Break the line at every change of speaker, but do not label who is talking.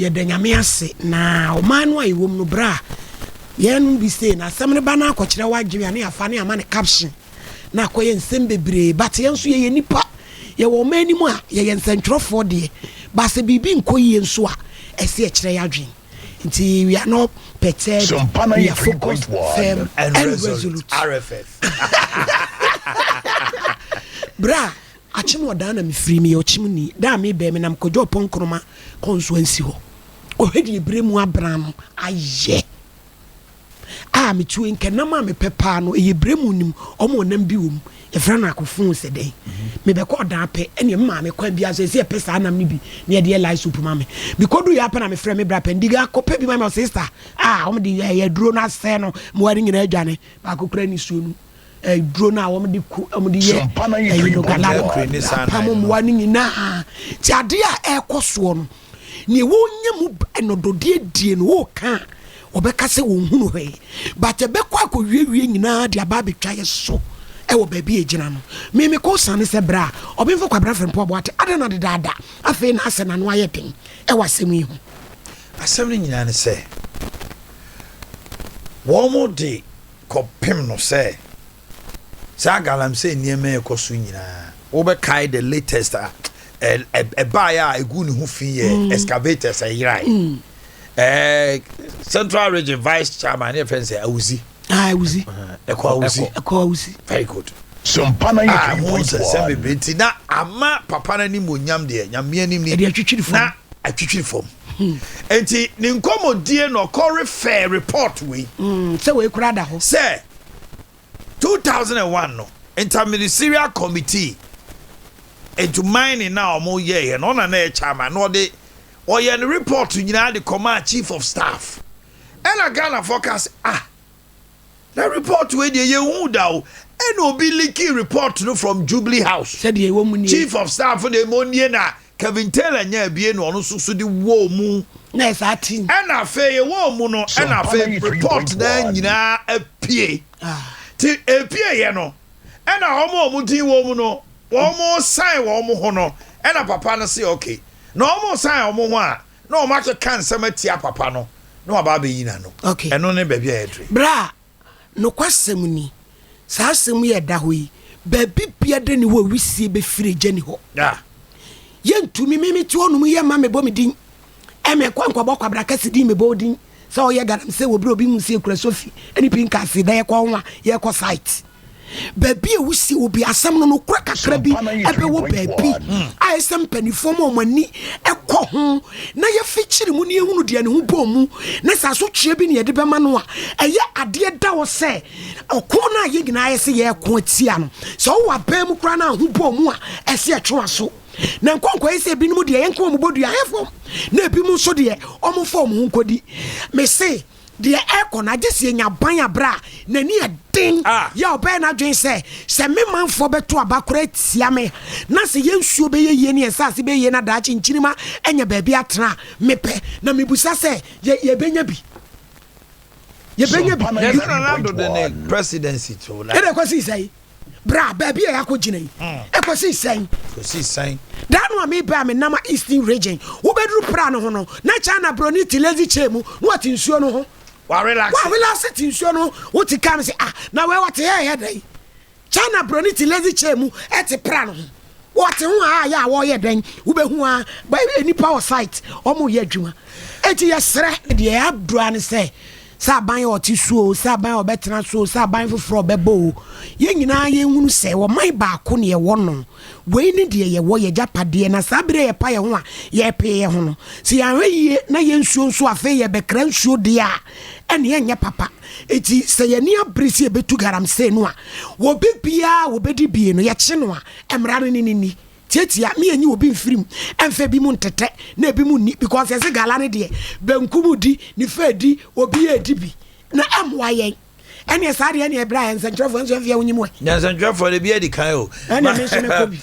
Yɛda Nyame ase na ɔman no a yɛwɔ mu no berɛ a yɛnom bi sei no asɛm no ba no akɔkyerɛ w'adwene a ne yɛafa ne ama no caption na akɔyɛ nsɛm bebree, but yɛn nso yɛyɛ nipa, yɛwɔ ɔman no mu a yɛyɛ nsɛntwerɛfoɔ deɛ, but sɛ biribi nkɔ yie nso a ɛsɛ yɛkyerɛ yɛn adwene, nti we are not perturbed, we are focused, firm
and
resolute.
RFF.
Berɛ a Akyem ɔdaa na mefiri, meyɛ ɔkyemni, da a mebɛɛ menam Kwadwo Ɔpɔn Nkrumah kɔnso ansi hɔ kɔhwɛ deɛ berɛ mu abena no ayɛ a metuo nkɛ nam a mepɛ paa no ɛyɛ berɛ mu nim ɔmo ɔnam bi wɔ mu yɛfrɛ no akofo sɛ dɛn mebɛkɔ ɔdaa pɛ ɛne me maame kwan bi aso ɛsɛ yɛpɛ saa nam no bi na yɛde yɛ light soup ma me. Mekɔdu yɛ apɛ na mefrɛ me bra pɛ ndiga kɔpɛ bi ma me ɔsista a ɔmo de yɛ aduro no asɛ no mmoa no nyinaa adwane baako kura ne suo no aduro no a wɔde ku wɔde yɛ ɛyi no gala no apam mmoa no nyinaa. Nti adeɛ a ɛrekɔ soɔ no, nea wɔnya mu nnɔdɔdeɛ die no, wɔreka a wɔbɛka sɛ wɔnhunu hwee, but ɛbɛkɔ akɔwiewie nyinaa de aba abɛtwa yɛ so ɛwɔ baabi a ɛgyina no. Me mekɔ sane sɛ berɛ a Ɔbenfo Kwabena Frimpong Boate adɛn na dedaada afei na asɛ n'ano ayɛ den ɛwɔ asɛm yi ho.
Asɛm no nyinaa ne sɛ wɔde kɔpem no sɛ saa galamsey nneɛma a ɛkɔ so nyinaa, wobɛkae the latest a ɛbaeɛ a ɛgu ne ho fi yɛ excavators ɛyerae. Central Region vice chairman ne yɛfrɛ no sɛ Awuzi.
Ah, Awuzi.
Ɛkɔ Awuzi.
Ɛkɔ Awuzi.
Very good. Ah, ho nsɛnsɛm bebree nti na ama papa no anim onyam deɛ Nyame anim ni
ɛde atwitwiri fam.
Na atwitwiri fam. Nti ne nkɔmmɔdie na ɔkɔ refer report wei.
Sɛ wei koraa da hɔ.
Sɛ 2001 no Interministerial Committee into Mining na ɔmo yɛɛyɛ no, ɔna na ɛyɛ chairman na ɔde ɔyɛ ne report nyinaa de kɔmaa chief of staff. Ɛna Ghanafoɔ ka sɛ, ah, na report wei deɛ yɛnhu da o. Ɛna obi leaki report no from Jubilee House.
Sɛdeɛ ɛwɔ mu nie.
Chief of staff de mo nie na Kevin Taylor nya abie na ɔno nso so de wɔ mu.
Na ɛsaa team.
Ɛna afei ɛwɔ mu no, ɛna afei report na nyinaa apue. Ti epie yɛ no, ɛna wɔn a wɔn din wɔ mu no, wɔn sign wɔn ho no, ɛna papa no se okay. Na wɔn sign wɔn ho a, na wɔn akeka nsɛm atia papa no, na waba abɛyi n'ano. Ɛno ne baabi a yɛdure.
Bra, nokwasɛm ni, saa asɛm yi a ɛda hɔ yi, baabi bia da ni hɔ a wisie bɛfiri agya ni hɔ. Yɛntumi, me mete hɔnom yi ɛma mebɔ me din, ɛmɛ kɔ nkɔbɔ Kwabena Kɛse din mebɔ din sɛ ɔyɛ galamsey wɔ berɛ obi hu sɛ yɛkura sofi ne pinkase da yɛkɔ ho a yɛkɔ site. Baabi a wusi obi asɛm no, nokorɛ kakra bi bɛwɔ baabi a ɛsɛ mpanimfoɔ ma wɔn ani kɔ ho na yɛfikyiri mu na yɛhunu deɛ ne ho bɔɔ mu, na sɛ asotweɛ bi na yɛde bɛma no a, ɛyɛ adeɛ da hɔ sɛ ɔko no a yɛn nyinaa yɛ sɛ yɛreko atia no, sɛ wowɔ aban mu koraa na ho bɔɔ mu a, ɛsɛ yɛtwe w'aso. Na nkɔnkɔyɛ sɛ ebinom deɛ yɛnka wɔn bɔ dua fam, na ebinom nso deɛ wɔmfa wɔn ho nkɔdi. Mese Deɛ ɛrekɔ no, agye sɛ yɛnya aban a berɛ a n'ani yɛ den yɛ a ɔbɛyɛ n'adwene sɛ, sɛ me manfoɔ bɛto aba koraa atia me, na sɛ yɛn nsuo bɛyɛ yie ne yɛn nsase bɛyɛ yie na daakye nkyirimma anya baabi atena a, mepɛ. Na mebisa sɛ, yɛ, yɛbɛnya bi? Yɛbɛnya bi?
Yɛsɛ Nana Addo de ne presidency to na.
Ɛna ɛkɔsii sɛn? Bra, baabi a yɛakɔgyina yi, ɛkɔsii sɛn?
Kɔsii sɛn?
Da no a mebaa a menam Eastern Region, wobɛduru Pra no ho no, na China broni te lazy chair mu na ɔte nsuo no ho.
Warelaxe.
Warelaxe te nsuo no ho. Wote kaa no sɛ, ah, na wei ɔte ha ɛyɛ dɛn? China broni te lazy chair mu te Pra no ho. Wɔte ho a yɛ a wɔyɛ dɛn? Wobɛhu a, nnipa wɔ site, wɔyɛ adwuma. Enti yɛsrɛ. Deɛ aduru ara ne sɛ, sɛ aban a ɔte so oo, sɛ aban a ɔbɛtena so oo, sɛ aban foforɔ a ɔbɛba oo, yɛn nyinaa yɛnhunu sɛ ɔman baako na yɛwɔ no. Wei ne deɛ yɛwɔ, yɛn agyapadeɛ, na saa berɛ a yɛpa yɛn ho a yɛrepee yɛn ho no, sɛ yɛanhwɛ yie na yɛn nsuo nso afei yɛbɛkra nsuo deɛ a, ɛnneɛ ɛnyɛ papa. Enti sɛ yɛn ani abere sɛ yɛbɛtu galamsey no a, obi biara a ɔbɛdi bie no, yɛkye no a, mmara no ne no nni. Tiatia me enyi obi mfiri mu ɛmfa ebi mu ntetɛ na ebi mu nni because yɛse gala no deɛ benkum di nifa di obi edi bi na ɛmmoa yɛn ɛneɛ saa deɛ ɛneɛ bra nsɛntwerɛfoɔ nso ɛmfeɛ wonyim ɛ.
Na nsɛntwerɛfoɔ no ebi adi kan o.
Ɛneɛ me nso mekɔ bi.